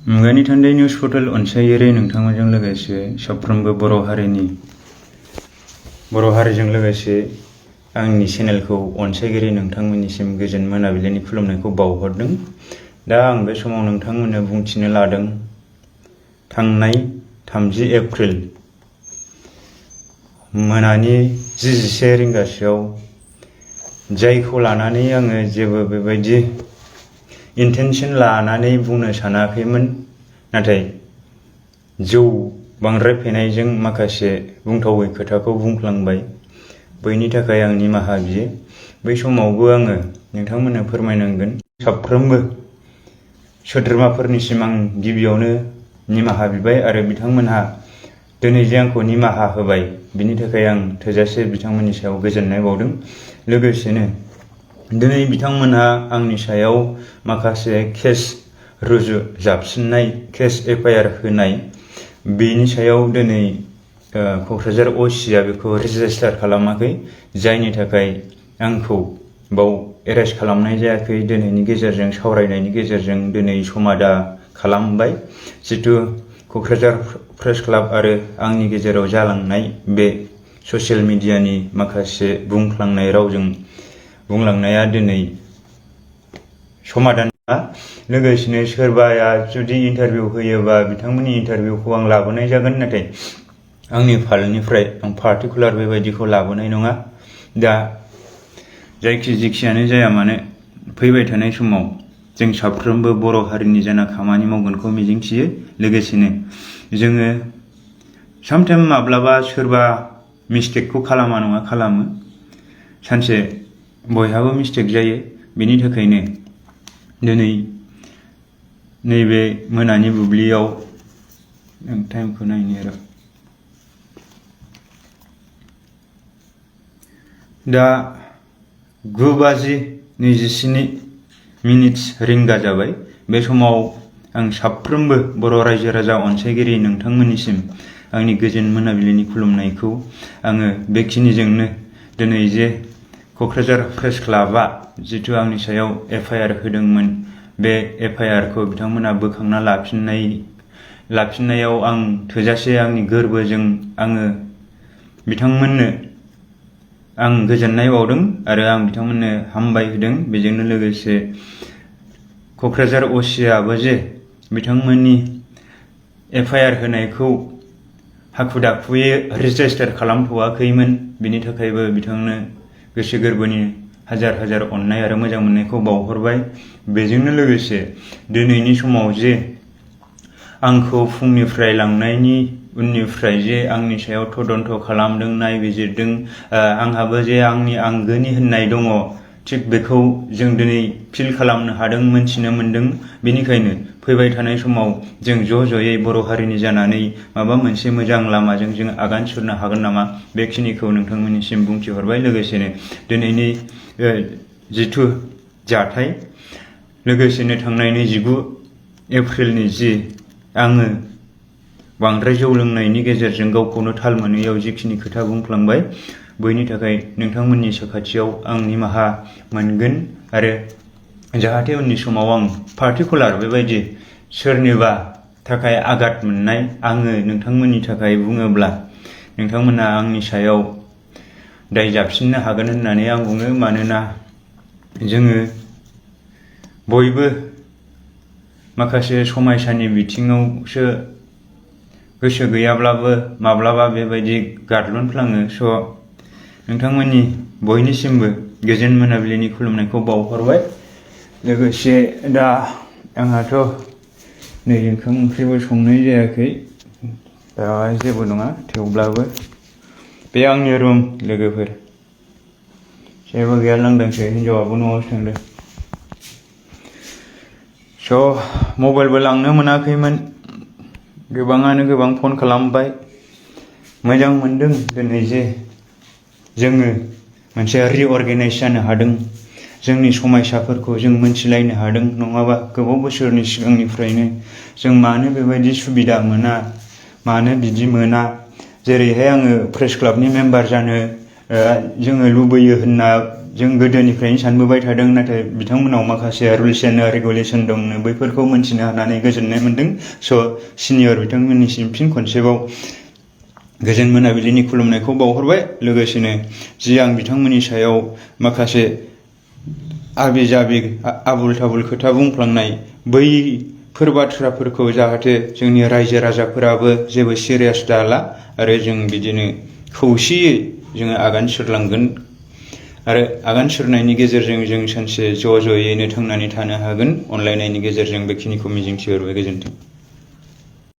मुगानि थान्दै news portal अनसायारि नोंथांमोनजों लोगोसे साफ्रोमबो बर' हारिजों लोगोसे आंनि चेनेलखौ अनसायगिरि नोंथांमोननिसिम गोजोन मोनाबिलिनि खुलुमनायखौ बावहरदों। दा आं बे समाव नोंथांमोननो बुंथिनो लादों थांनाय 30 एप्रिल मोनानि 11 रिंगासोआव जायखौ लानानै आङो जेबो बेबायदि इन्टेनसन लानानै बुंनो सानाखैमोन, नाथाय जौ बांद्राय फेनायजों माखासे बुंथावै खोथाखौ बुंफ्लांबाय। बैनि थाखाय आं निमाहा बियो। बै समावबो आङो नोंथांमोननो फोरमायनांगोन। साफ्रोमबो सोद्रोमाफोरनिसिम आं गिबियावनो निमाहा बिबाय आरो बिथांमोनहा दिनै जे आंखौ निमाहा होबाय बिनि थाखाय आं थोजासे बिथांमोननि सायाव गोजोननाय बावदों। लोगोसेनो दिनै बिथांमोनहा आंनि सायाव माखासे केस जाबसिननाय केस FIR होनाय, बेनि सायाव दिनै क'क्राझार OC आ बेखौ रेजिस्टार खालामाखै, जायनि थाखाय आंखौ बाव एरेस्ट खालामनाय जायाखै। दिनैनि गेजेरजों सावरायनायनि गेजेरजों दिनै समादा खालामबाय। जितु क'क्राझार प्रेस क्लाब आरो आंनि गेजेराव जालांनाय बे ससियेल मिडियानि माखासे बुंफ्लांनाय रावजों बुंलांनाया दिनै समाधान। लोगोसेनो सोरबाया जुदि इन्टारभिउ होयोबा बिथांमोननि इन्टारभिउखौ आं लाबोनाय जागोन, नाथाय आंनि फाल्टनिफ्राय आं पार्टिकुलार बेबायदिखौ लाबोनाय नङा। दा जेखियानो जाया मानो फैबाय थानाय समाव जों साफ्रोमबो बर' हारिनि जाना खामानि मावगोनखौ मिजिंथियो। लोगोसेनो जोङो सामटाइम माब्लाबा सोरबा मिस्टेकखौ खालामा नङा खालामो, सानसे बयहाबो मिस्टेक जायो। बेनि थाखायनो दिनै नैबे मोनानि बुब्लियाव टाइमखौ नायनो र' दा 9:27 रिंगा जाबाय। बे समाव आं साफ्रोमबो बर' रायजो राजा अनसायगिरि नोंथांमोननिसिम आंनि गोजोन मोनाबिलिनि खुलुमनायखौ आङो बेखिनिजोंनो दिनै जे क'क्राझार प्रेस क्लाबआ जितु आंनि सायाव FIR होदोंमोन, बे FIR खौ बिथांमोना बोखांना लाफिननायाव आं थोजासे आंनि गोरबोजों आङो बिथांमोननो आं गोजोननाय बावदों आरो आं बिथांमोननो हामबाय होदों। बेजोंनो लोगोसे क'क्राझार OC आबो जे बिथांमोननि FIR होनायखौ हाखु दाखुयै रेजिस्टार खालामथ'वाखैमोन, बिनि थाखायबो बिथांनो गोसो गोरबोनि हाजार हाजार अननाय आरो मोजां मोननायखौ बावहरबाय। बेजोंनो लोगोसे दिनैनि समाव जे आंखौ फुंनिफ्राय लांनायनि उननिफ्राय जे आंनि सायाव तदन्त खालामदों, नायबिजिरदों, आंहाबो जे आंनि आंगोनि होननाय दङ, थिग बेखौ जों दिनै फिल खालामनो हादों, मोनथिनो मोनदों। बेनिखायनो फैबाय थानाय समाव जों ज'यै बर' हारिनि जानानै माबा मोनसे मोजां लामाजों जों आगान सुरनो हागोन नामा, बेखिनिखौ नोंथांमोननिसिम बुंथिहरबाय। लोगोसेनो दिनैनि जिथु जाथाय, लोगोसेनो थांनाय 29 एप्रिलनि जि आङो बांद्राय जौ लोंनायनि गेजेरजों गावखौनो थाल मोनैयाव जिखिनि खोथा बुंफ्लांबाय, बैनि थाखाय नोंथांमोननि साखाथियाव आं निमाहा मोनगोन आरो जाहाथे उननि समाव आं पार्टिकुलार बेबायदि सोरनिबा थाखाय आघात मोननाय आङो नोंथांमोननि थाखाय बुङोब्ला नोंथांमोना आंनि सायाव दाय जाबसिननो हागोन होननानै आं बुङो। मानोना जोङो बयबो माखासे समायसानि बिथिङावसो गोसो गैयाब्लाबो माब्लाबा बेबायदि गादलुनफ्लाङो। स' नोंथांमोननि बयनिसिमबो गोजोन मोनाबिलिनि खुलुमनायखौ बावहरबाय। लोगोसे दा आंहाथ' नै ओंखाम ओंख्रिबो संनाय जायाखै, दा जेबो नङा, थेवब्लाबो बे आंनि रुम लोगोफोर जेबो गैया, लांदांसो, हिनजावाबो न'आवसो थांदों। स' मबाइलबो लांनो मोनाखैमोन, गोबाङानो गोबां फन खालामबाय। मोजां मोनदों दिनै जे जोङो मोनसे रिअर्गेनाइज जानो हादों, जोंनि समयसाफोरखौ जों मोनथिलायनो हादों। नङाबा गोबाव बोसोरनि सिगांनिफ्रायनो जों मानो बेबायदि सुबिदा मोना, मानो बिदि मोना। जेरैहाय आङो प्रेस क्लाबनि मेम्बार जानो जोङो लुबैयो होनना जों गोदोनिफ्रायनो सानबोबाय थादों, नाथाय बिथांमोनाव माखासे रुल्स एन्ड रेगुलेसन दं, बैफोरखौ मोनथिनो हानानै गोजोननाय मोन्दों। सिनियर बिथांमोननिसिम फिन खनसेबाव गोजोन मोनाबिलिनि खुलुमनायखौ बावहरबाय। लोगोसेनो जि आं बिथांमोननि सायाव माखासे आबि जाबि आबुल थाबुल खोथा बुंफ्लांनाय, बैफोर बाथ्राफोरखौ जाहाथे जोंनि रायजो राजाफोराबो जेबो सिरियास दाला आरो जों बिदिनो खौसेयै जोङो आगान सुरलांगोन आरो आगान सुरनायनि गेजेरजों जों सानसे ज' ज'यैनो थांनानै थानो हागोन। अनलायनायनि गेजेरजों बेखिनिखौ मिजिंथिहरबाय। गोजोन्थों।